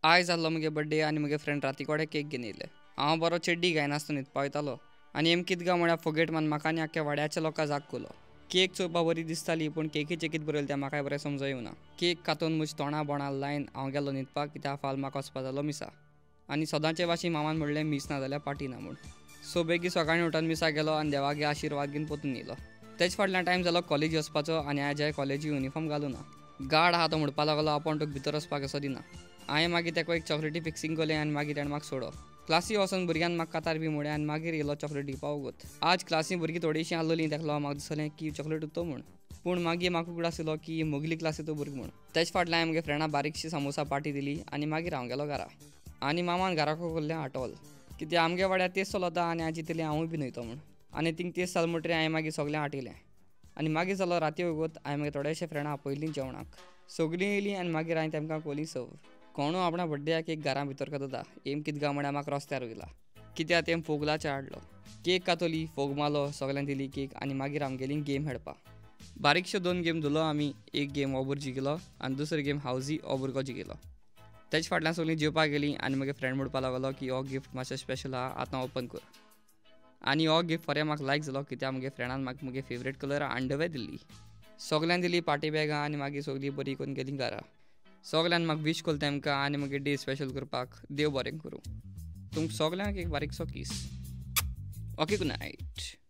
आयज जाल्लो मुगे बड्डे आनी मुगे फ्रेंड राती कडेन केक घेवन येयले. हांव बरो चेड्डी घायनासतना न्हिदपा वयतालो आनी एम कितें गा म्हळ्यार फोगेट मान म्हाका आनी आख्ख्या वाड्याच्या लोकां जाग केलो. केक चोवपा बरी दिसताली पूण केकीचें कितें बरयलें तें म्हाका बरें समजो येवना. केक कातून म्हज्या तोंडा बोंडा लायन हांव गेलो न्हिदपाक कित्याक फाल्यां म्हाका वचपा जालो मिसा. आनी सदांचे भाशेन मामान म्हणलें मीस ना जाल्यार पार्टी ना म्हूण. सो बेगीन सकाळीं उठून मिसाक गेलो आनी देवागे आशिर्वाद घेवन परतून येयलो. तेज फाटल्यान टायम जालो कॉलेजी वचपाचो आनी आयज हांवें कॉलेजी युनिफॉर्म घालूना. गार्ड आहा तो म्हणपाक लागलो आपूण तुका भितर वचपाक असो दिना. हांवें मागीर तेका एक चॉकलेटी फिक्सिंग केलें आनी मागीर तेणें म्हाका सोडो. क्लासी वचून भुरग्यान म्हाका कातार बी म्हणलें आनी मागीर येयलो चॉकलेट दिवपा वगत. आज क्लासी भुरगीं थोडीशीं आसलोलीं तेका लागून म्हाका दिसलें की चॉकलेट उरतो म्हूण. पूण मागीर म्हाका उगडास येयलो की मुगली क्लासीचो भुरगो म्हूण. तेज फाटल्यान हांवें म्हगे फ्रेंडा बारीकशी सामोसा पार्टी दिली आनी मागीर हांव गेलो घरा. आनी मामान घराक व्हरलें हाटोल कित्याक आमगे वाड्यार तेच चलता आनी हांवें चिंतलें हांवूय बी न्हयतो म्हूण. आनी थिंग तेच जालें म्हणटकीर हांवें मागीर सगळें आटयलें. आनी मागीर जालो राती वगत हांवें मागीर थोडेशे फ्रेंडां आपयलीं जेवणाक. सगळीं येयलीं आनी मागीर हांवें तेमकां कोली सर्व. कोणू आपणा बड्डेयाक केक घरा भितर करता एम कितें गा म्हळ्यार म्हाका रस्त्यार वयला कित्याक तेम फोगलाचे हाडलो. केक कातोली फोग मारलो सगळ्यान दिली केक आनी मागीर आमी गेलीं गेम खेळपा. बारीकश्यो दोन गेम धुलो आमी. एक गेम हो भुरगो जिखलो आनी दुसरी गेम हावजी हो भुरगो जिखलो. तेज फाटल्यान सगळीं जेवपाक गेलीं आनी मागीर फ्रेंड म्हणपाक लागलो की हो गिफ्ट मातशें स्पेशल आहा आतां ओपन कर. आनी हो गिफ्ट फाल्यां म्हाका लायक जालो कित्याक म्हगे फ्रेंडान म्हाका म्हगे फेवरेट कलर अंडरवेर दिल्ली. सगळ्यान दिली पार्टी बॅगां आनी मागीर सगळीं बरी करून गेलीं घरा. सगळ्यान म्हाका विश केलो तेमकां आनी म्हगे डे स्पेशल करपाक देव बरें करूं. तुमकां सगळ्यांक एक बारीकसो कीस. Okay, good night.